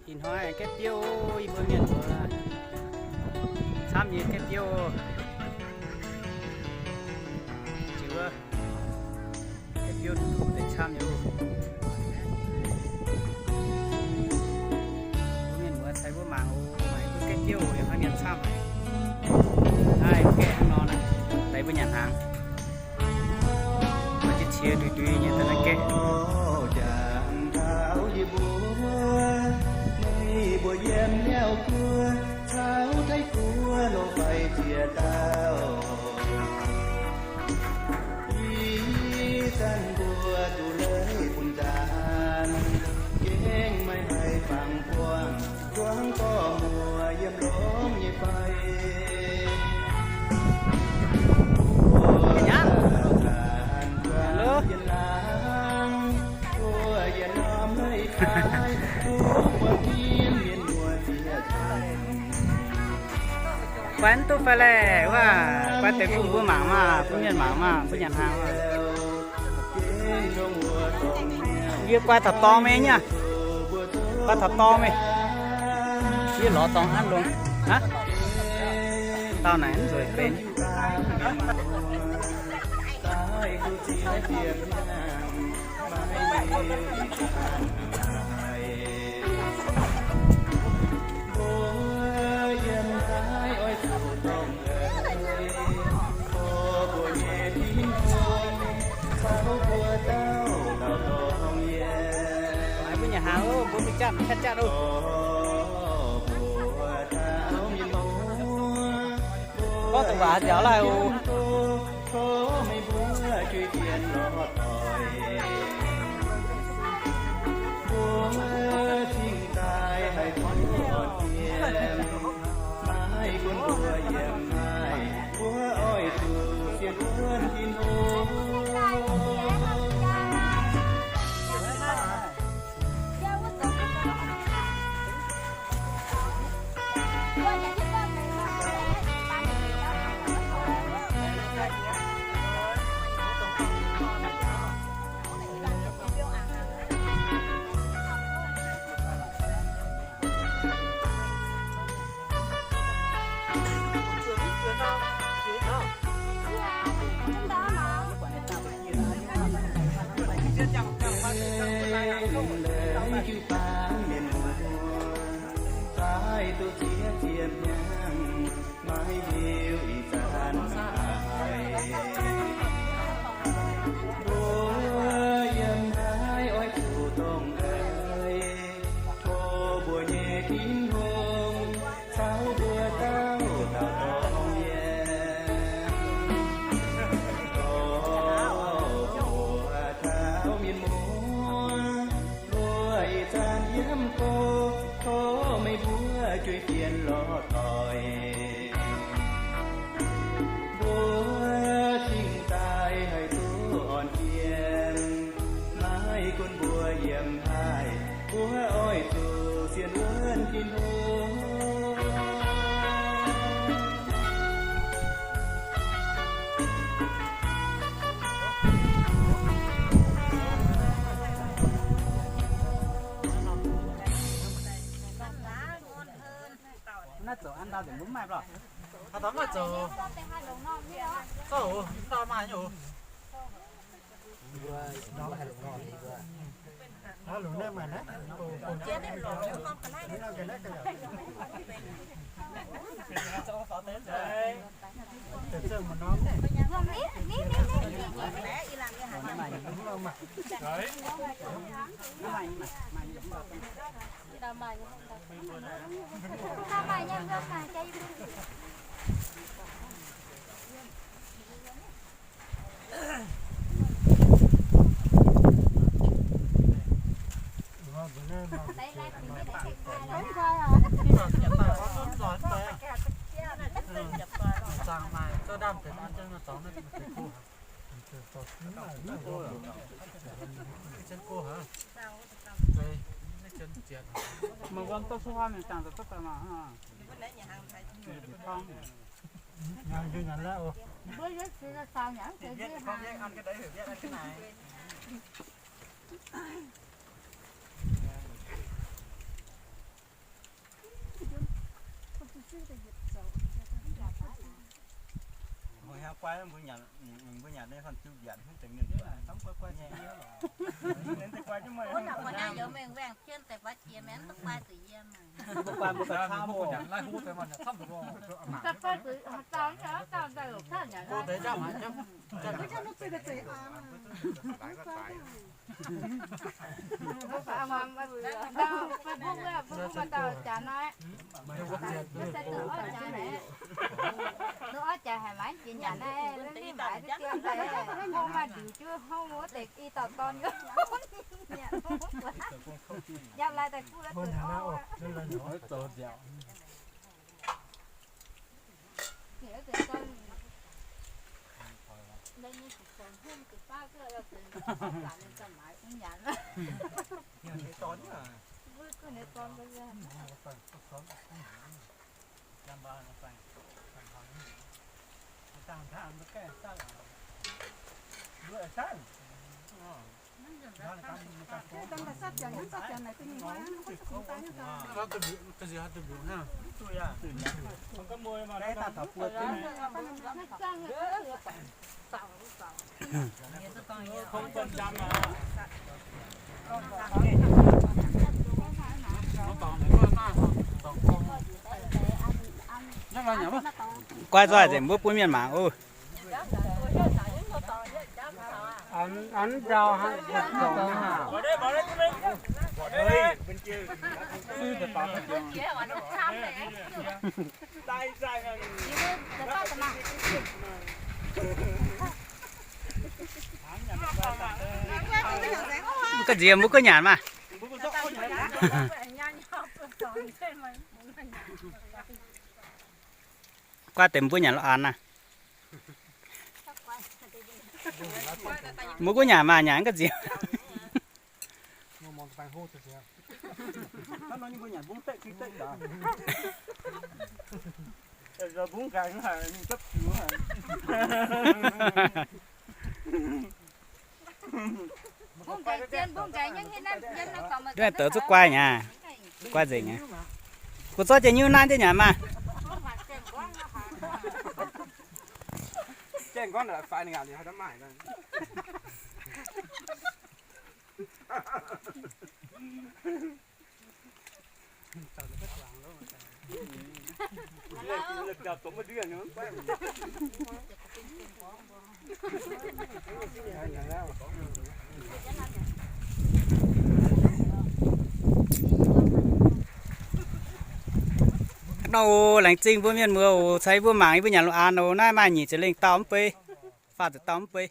Ih hnoi gaeqv biouv, yie mbuo mienh muoz camv nyei gaeqv biouv. Ziux wuov, gaeqv biouv deix camv nyei oc. Mbuo mienh muoz caux mbuo mangc oc, mangc yie mbuo gaeqv biouv yaac hnoi mienh camv. Naaiv gaeqv hnangv nor naaiv, deix mbuo nyanc hnaangx. Maaih qiex qiex ndui ndui nyei daaih naaiv gaeqv. Jangx taux yie mbuo, meih mbuo yiem Niauv guoqv caux Taiv guoqv nor fai ziex dauh. Ih zanc mbuo duqv leiz bun zaanc, gengh maiv haih fangx buangh, zuangx dorh muoz yiem longx nyei fai. Guaix duqv fai laeh, wuov, guaix deix bun mbuo mangc maah, bun mienh mangc maah, bun nyanc hnaangx maah. Yie guaix taux dorngx mingh nyei. Guaix taux dorngx mingh. Yie lorz dorngx hnangv longx. Aav, dauh naaic mv nzueic benx. Mbuo nyanc hnaangx oc, mbuo mingh jatv, jatv jatv oc. Gorngv deix waac nziaaux laaih oc. Mbuo yiem naaiv oix zuqc dongh eix, tov mbuo nyei Tin-Hungh caux mbuo dauh dauh dongh yiem. Dorh mbuo taux mienh muoz, mbuo ih zanc yiem go, tov meih mbuo jueiv jienv lorz doic. Mbuo cingx daaih haih duqv orn jien, maiv gunv mbuo yiem haih, mbuo oix zuqc sienx wuonv Tin-Hungh. Naaiv zoux an ndau nzengc mbuo mv maaih mv lorqc. Aa, taux mv maaih zoux. Zoux oc, mv ndau maaih nyei oc. Aa, longc naaiv maaih naaiv. Mbuo nyanc, mbuo nyanc naaiv hanh jiu mbiatc hnangv deix mienh. Mbuo naaiv youz mengh waengh jienv deix baav jiex mienh mv duqv guai zuqc yie maah. Mbuo Facebook wuov, Facebook maaih dauh jaax naaiv. Mbuo se dongh orv jaax naaiv. Dongh orv jaax haic maiv jiex nyanc naaiv, mv maaih diuc jienv hngongx maaih ndiuc jienv hngongx wuov deix i dauh dorn yaac mv buatc. Yapv lai daaih kuv wuov deix orv. Guai nzoih nzengc mbuo bun mienh mangc oc. Ga'nziex mbuo guov nyanc maah. Guai deix mbuo nyanc la'aanx naaiv. Mbuo guov nyanc maah, nyanc ga'nziex. Duqv taux zuqc guai nyei, guai nzengc nyei. Guv zorqv jiex nyungc naaiv jienv nyanc maah. Nor oc, laengz zingh mbuo mienh muoz oc, caux yie mbuo mangc yie mbuo nyanc la'aanx oc. Naaiv maaih nyic ziepc lengh dauh mv bei, faah ziepc dauh mv bei.